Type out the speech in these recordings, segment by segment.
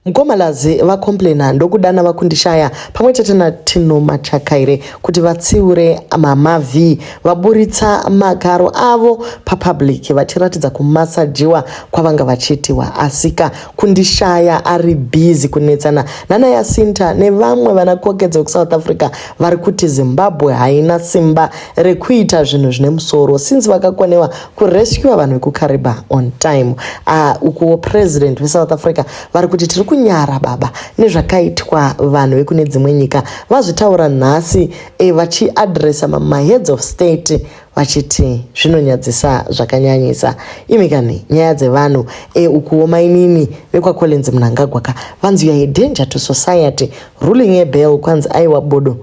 Mukoma Lazi vacomplainer ndokudana vaKundishaya pamwe chete naTino Machakaire kuti vatsiure Mama V vaburitsa magaro avo papublic vachiratidza kumasajiwa kwavanga vachiitiwa. Asika Kundishaya ari busy kunetsana nana Yasinta nevamwe vana Kokedzo vekuSouth Africa vari kuti Zimbabwe haina simba rekuita zvinhu zvine musoro since vakakonewa kurescua vanhu vekuKariba on time. Ukuwo president veSouth Africa vari kuti tiri kunyara baba nezvakaitwa vanhu vekune dzimwe nyika. Vazvitaura nhasi vachiadresa maheads of state vachiti zvinonyadzisa zvakanyanyisa. Imi kani nyaya dzevanhu. Ukuwo mainini vekwaCollins Mnangagwa ka vanzi you are a danger to society, ruling yebail kwanzi aiwa bodo,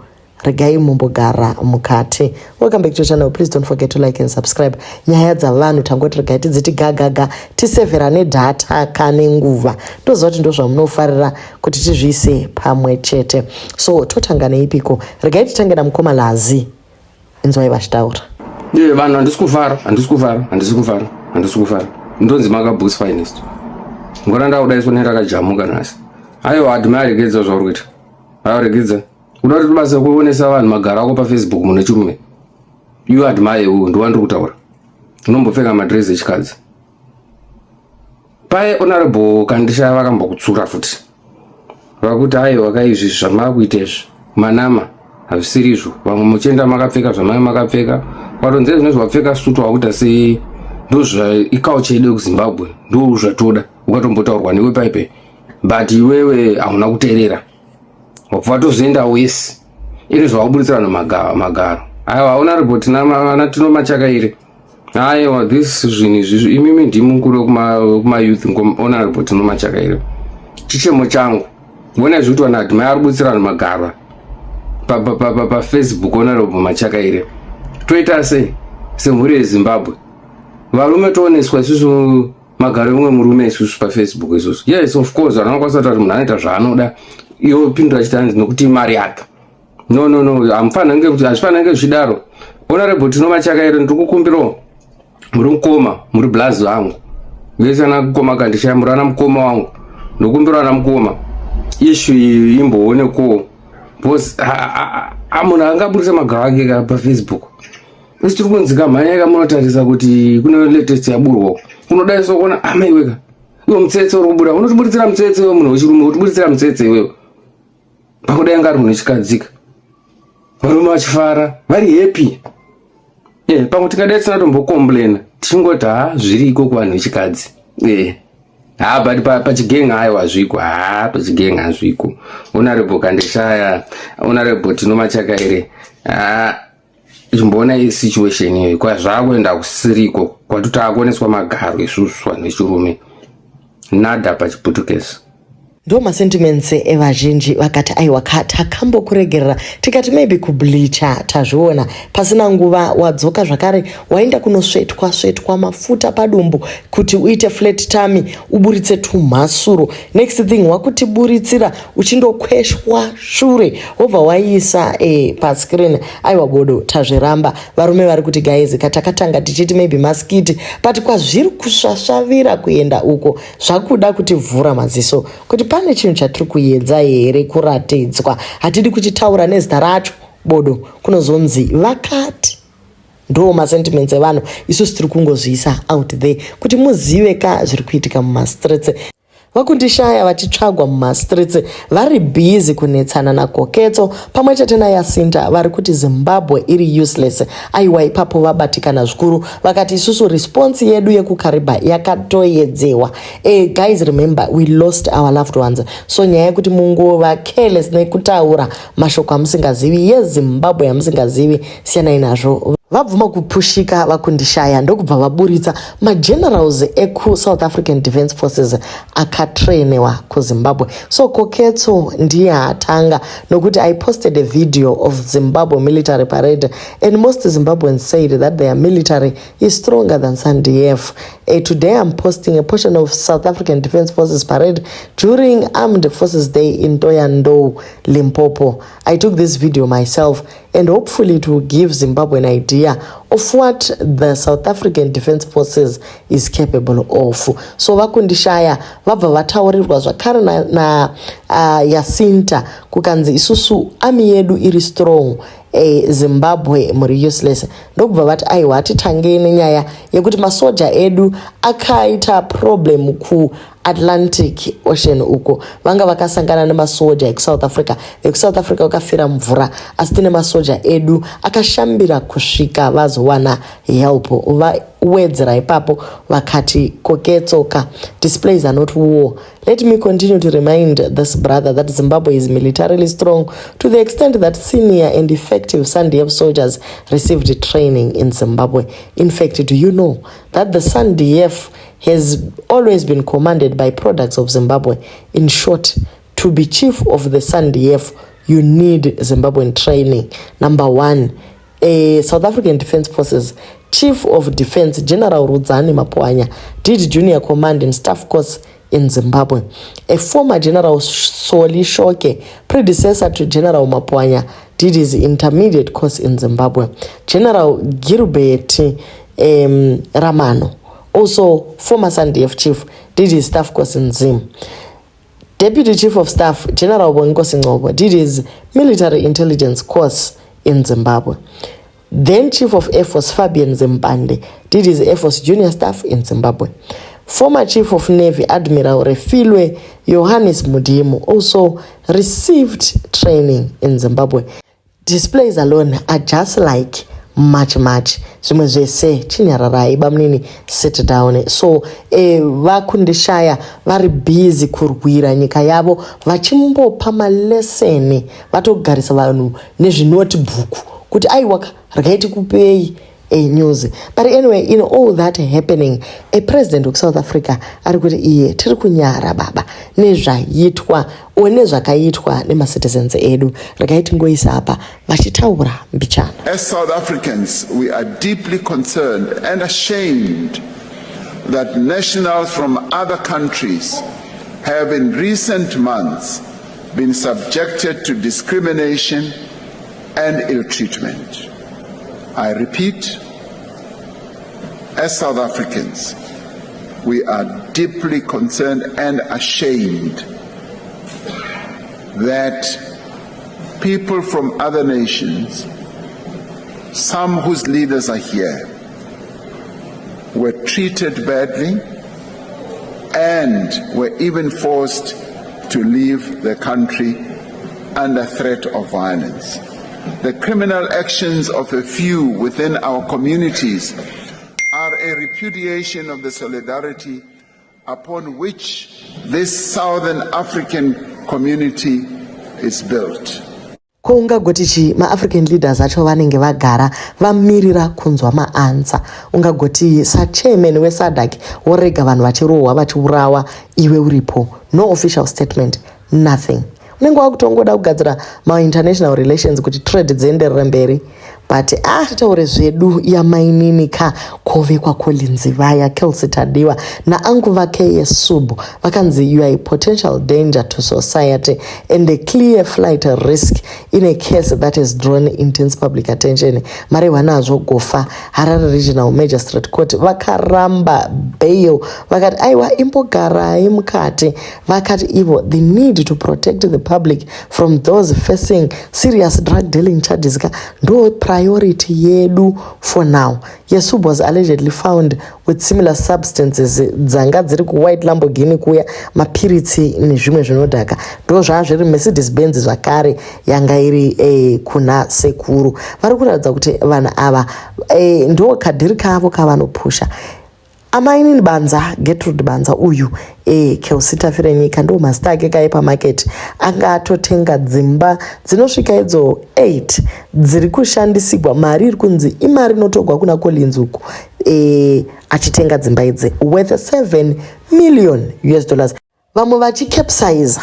regai mumbogara mukati. Welcome back to channel. Please don't forget to like and subscribe. Nyaya dzavanhu tangoti regai tidziti gagaga tisevhera nedata kane nguva. Ndoziva kuti ndozvamunofarira kuti tizviise pamwe chete. So totanga neipiko? Regai titange namukoma Lazi. Inzwai vachitaura. Ye vanhu, handisi kufara, handisi kufara, handisi kufara, handisi kufara. Ndonzi Makaboots Finest. Ngona ndakudaiswa nerakajamuka nhasi. Aiwa, admire, regedza zvauri kuita. Aiwa, regedza. Uda kuti basa kuonesa vanhu magaro ako paFacebook munhu wechirume? You admire, uyu ndiwandiri kutaura. Unombopfeka madress echikadzi. Paye Honorable Kandishaya vakambokutsura futi. Vakuti aiwa kaizvi zvamakuita izvi manama hazvisiri izvo. Vamwe muchienda makapfeka zvamai makapfeka, watonze zvinezvi wapfeka sutu wakuita sei, ndozva iculture yedu yekuZimbabwe, ndo zvatoda. Ukatombotaurwa newe paipe, but iwewe hauna kuteerera, wabva watozoenda wesi iri zvawabuditsira vanhu magaro. Aiwa, Honorable tina Tino Machakaire, aiwa, this zvinhu izvi imimi ndimi mukuru wekumayouth. Honorable Tino Machakaire, chichemo changu, ona zvekuti vanhu admire ari kubutsira vanhu magaro paFacebook. Honorable Machakaire, toita sei semhuri yeZimbabwe? Varume tooneswa isusu magaro emumwe murume isusu paFacebook isusu. Yes, of course, vanhu vanokwanisa kutaura kuti munhu anoita zvaanoda. Iwo pindura achiti hanzi nokuti imari yake. No, no, no, hamufanira kuti, hazvifanira kunge zvichidaro. Honorable Tino Machakaire, ndiri kukumbirawo, muri mukoma, muri blazi vangu vese, ana mukoma Kandishaya, muri ana mukoma wangu. Ndokumbira ana mukoma, issue iyi imboonekwawo, because munhu angaburitsa magaro ake ka paFacebook. Isi tiri kunzi kamhanya kamunotarisa kuti kune latest yaburwa, kunodai sokuona amaiweka iwo mutsetse uri kubuda. Unotiburitsira mutsetse iwe, munhu wechirume, utiburitsira mutsetse iwewe. Pakudai anga ari munhu wechikadzika, varume vachifara vari happy. Pamwe tingadai tisina tombocomplaina, tichingoti ha, zviriko kuvanhu vechikadzi. Ha, but pachigenga aiwa hazviko. Ha, pachigenga hazviko. Honorable Kandishaya, Honorable Tino Machakaire, ha, chimboona situation iyoyo kwazvakuenda kusiriko kwati taakuoneswa magaro isusu vanhu vechirume, nada pachiputukezi. Ndo masentiments evazhinji. Vakati aiwa ka, takambokuregerera tikati maybe kubleacha, tazviona pasina nguva wadzoka zvakare, waenda kunosvetwa svetwa mafuta padumbu kuti uite flat tummy, uburitse tumhasuro. Next thing wakutiburitsira uchindokweshwa shure, wobva waisa pascreen. Aiwa bodo, tazviramba. Varume vari kuti guys, katakatanga tichiti maybe maskit, but kwazviri kusvasvavira kuenda uko zvakuda kutivhura maziso kuti pane chinhu chatiri kuedza here kuratidzwa. Hatidi kuchitaura nezita racho bodo, kunozonzi vakati. Ndo masentiments evanhu. Isusu tiri kungozviisa out there kuti muzive ka zviri kuitika mumastreets. Vakundishaya vachitsvagwa mumastreets, vari busy kunetsana naKoketso pamwe chete naYasinta, vari kuti Zimbabwe iri useless. Aiwa, ipapo vabatikana zvikuru. Vakati isusu response yedu yekuKariba yakatoedzewa. Guys, remember we lost our loved ones, so nyaya yekuti mungova careless nekutaura mashoko amusingazivi yeZimbabwe yamusingazivi, siyanai nazvo. Vabvuma kupushika Vakundishaya ndokubva vaburitsa magenerals ekuSouth African Defence Forces akatrainiwa kuZimbabwe. So Koketso ndiye atanga nokuti I posted a video of Zimbabwe military parade and most Zimbabweans said that their military is stronger than SANDF. Today I'm posting a portion of South African Defence Forces parade during Armed Forces Day in Thohoyandou, Limpopo. I took this video myself and hopefully it will give Zimbabwe an idea. idea of what the South African Defence Forces is capable of. So vaKundishaya vabva vataurirwa zvakare na, na Yasinta kukanzi isusu army yedu iri strong, Zimbabwe muri useless. Ndokubva vati aiwa, hatitangei nenyaya yekuti masoja edu akaita problem kuAtlantic Ocean uko vanga vakasangana nemasoja ekuSouth Africa. VekuSouth Africa vakafira mvura, asi tine masoja edu akashambira kusvika vazowana help. Vawedzera ipapo vakati, "Koketsoka, displays are not war. Let me continue to remind this brother that Zimbabwe is militarily strong to the extent that senior and effective SANDF soldiers received training in Zimbabwe. In fact, do you know that the SANDF has always been commanded by products of Zimbabwe? In short, to be chief of the SANDF, you need Zimbabwean training. Number one, a South African Defence Forces Chief of Defense, General Rudzani Mapoanya, did junior command and staff course in Zimbabwe. A former General Soli Shoke, predecessor to General Mapoanya, did his intermediate course in Zimbabwe. General Gilbert Ramano, also former SANDF chief, did his staff course in Zim. Deputy Chief of Staff General Bonginkosi Ngcobo did his military intelligence course in Zimbabwe. Then Chief of Air Force Fabian Zimpande did his Air Force junior staff in Zimbabwe. Former Chief of Navy Admiral Refilwe Johannes Mudimu also received training in Zimbabwe. Displays alone are just like much much. Zvimwe zvese chinyararai bamunini, sit down." So vaKundishaya vari busy kurwira nyika yavo, vachimbopa malesson, vatogarisa vanhu nezvinotebook kuti aiwaka, regai tikupei a news. But anyway, in all that happening, a president wekuSouth Africa ari kuti iye tiri kunyara baba nezvaitwa o nezvakaitwa nemacitizens edu. Regai tingoisa apa vachitaura mbichana. As South Africans, we are deeply concerned and ashamed that nationals from other countries have in recent months been subjected to discrimination and ill treatment. I repeat, as South Africans, we are deeply concerned and ashamed that people from other nations, some whose leaders are here, were treated badly and were even forced to leave the country under threat of violence. The criminal actions of a few within our communities are a repudiation of the solidarity upon which this Southern African community is built. Ko ungagoti chi maAfrican leaders acho vanenge vagara vamirira kunzwa maanswer? Ungagoti sachairman weSADC worega vanhu vachirohwa, vachiurawa, iwe uripo? No official statement, nothing. Unenge wakutongoda kugadzira mainternational relations kuti trade dzienderere mberi. But ah, titaure zvedu yamainini ka kovekwa Collins vaya, Kelsey Tadiwa nauncle vake Yesub, vakanzi you are a potential danger to society and a clear flight risk in a case that has drawn intense public attention. Marehwa nazvo gofa. Harare Regional Magistrate Court vakaramba bail, vakati aiwa, imbogarai mukati. Vakati ivo the need to protect the public from those facing serious drug dealing charges ka ndo priority yedu for now. Yesub was allegedly found with similar substances dzanga dziri kuwhite Lamborghini kuya, mapiritsi nezvimwe zvinodhaka, ndo zvaa zviri Mercedes Benz zvakare yanga iri kuna sekuru. Vari kuratidza kuti vanhu ava ndo kadeal kavo kavanopusha. Amainini Banza, Gertrude Banza uyu, Kelsey Tafirenyika ndo mazita ake kai pamarket, anga atotenga dzimba dzinosvika idzo 8 dziri kushandisigwa mari iri kunzi imari inotogwa kuna Collins uku, achitenga dzimba idzi worth 7 million US dollars. Vamwe vachicapsiza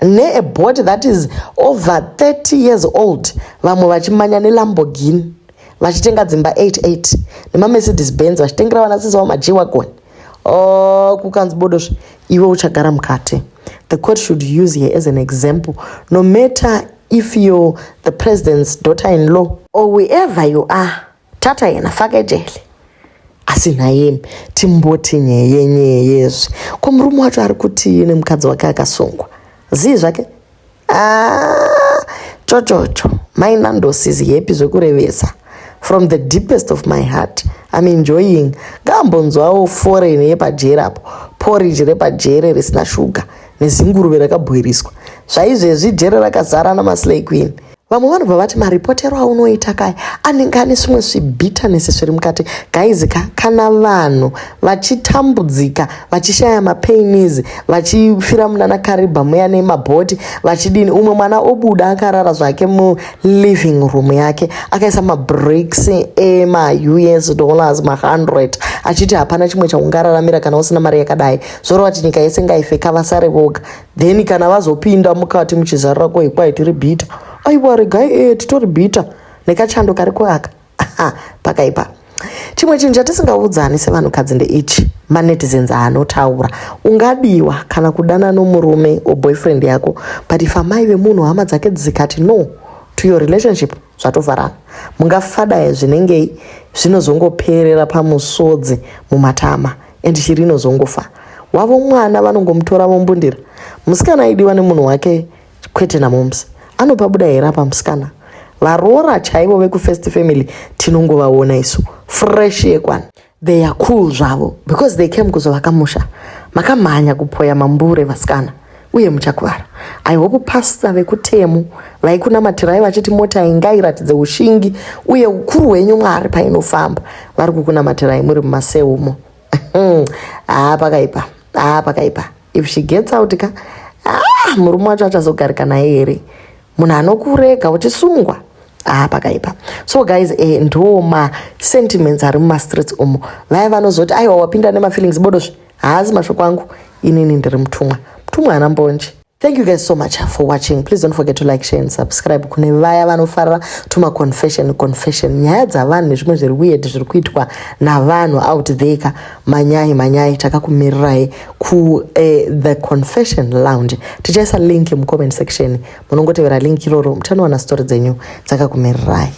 neaboat that is over 30 years old, vamwe vachimanya neLamborghini, vachitenga dzimba 88 nemaMercedes Benz, vachitengera vana sisi vavo maG-Wagon. Oh, kukanzi bodosve, iwe uchagara mukati. The court should use here as an example. No matter if you're the president's daughter in law or wherever you are, Thatha yena faka ejele. Asi nhaimi timboti nyeye nyeyezve ko murume wacho ari kutii nemukadzi wake akasungwa zii zvake ah, chochocho mai Nandos is happy zvekurevesa. From the deepest of my heart I'm enjoying. Ngaambonzwawo foreign yepajere apo, porridge repajere risina shuga nezinguruve rakabhoiriswa. Zvaizvezvi jere rakazara namaslay queen. Vamwe vanobva vati maripotero aunoita kaya anenge ane zvimwe zvibitterness zviri mukati. Guys ka, kana vanhu vachitambudzika vachishaya mapainis, vachifira munana Karibha muya nemabhoti vachidini, umwe mwana obuda akarara zvake muliving room yake akaisa mabricks emaUS dollars ma100 achiti hapana chimwe chaungararamira kana usina mari yakadai. Zvoreva kuti nyika yese ngaife kavasare voga. Then kana vazopinda mukati muchizarira koikwai tiri bitter. Aiwa regai titori bitter nekachando kariko aka. Pakaipa. Chimwe chinhu chatisingaudzani sevanhukadzi ndeichi, manetizens anotaura. Ungadiwa kana kudana nomurume or boyfriend yako, but if amai vemunhu hama dzake dzikati no to your relationship, zvatovharana. Mungafadaya zvinengei, zvinozongoperera pamusodzi mumatama and shiri inozongofa. Wavo mwana vanongomutora vombundira. Musikana aidiwa nemunhu wake kwete namoms. Anopabuda here apa musikana? Varoora chaivo vekufirst family tinongovaona isu fresh yekwana. They are cool zvavo because they came kuzovaka musha. Makamhanya kupoya mambure vasikana uye muchakuvara. I hope pastor vekutemu vaikunamatirai vachiti mota ingairatidze ushingi uye ukuru hwenyu Mwari painofamba vari kukunamatirai muri mumaseumo. Pakaipa. Pakaipa. If she gets out ka, murume wacho achazogarika naye here? Munhu anokurega uchisungwa. Pakaipa. So guys, ndo ma-sentiments ari mumastreets umo. Vaya vanozoti aiwa wapinda nemafeelings bodozve, haasi mashoko angu, inini ndiri mutumwa. Mutumwa haana mbonje. Thank you guys so much for watching. Please don't forget to like, share and subscribe. Kune vaya vanofarira tuma confession, nyaya dzavanhu nezvimwe zviri weird zviri kuitwa navanhu out there ka, manyai manyai takakumirirai ku the Confession Lounge. Tichaisa link mucomment section, munongotevera link iroro muchanowana story dzenyu dzakakumirirai.